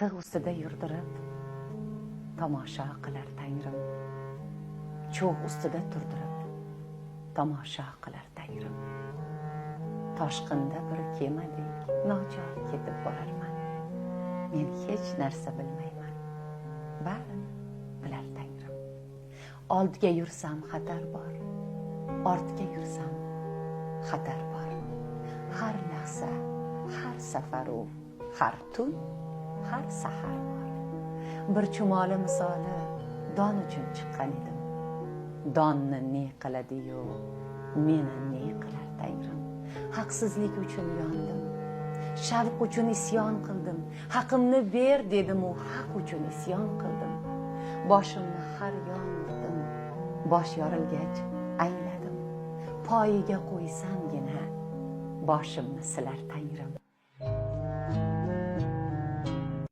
Tig' ustida yurdirib, tomosha qilar Tangrim. Cho'g' ustida turdirib, tomosha qilar Tangrim. Toshqinda bir kemadek nochor ketib borarman. Men hech narsa bilmayman, barini bilar Tangrim. Oldga yursam xatar bor, ortga yursam xatar bor. Har lahza, har safaru, har tun, har sahar bor. Bir chumoli misoli don uchun chiqqan edim. Donni ne qiladi-yu, meni ne qilar Tangrim? Haqsizlik uchun yondim. Shavq uchun isyon qildim. Haqimni ber dedim u haq uchun isyon qildim. Boshimni har yon urdim. Bosh yorilgach angladim. Poyiga qo'ysamgina boshimni silar Tangrim.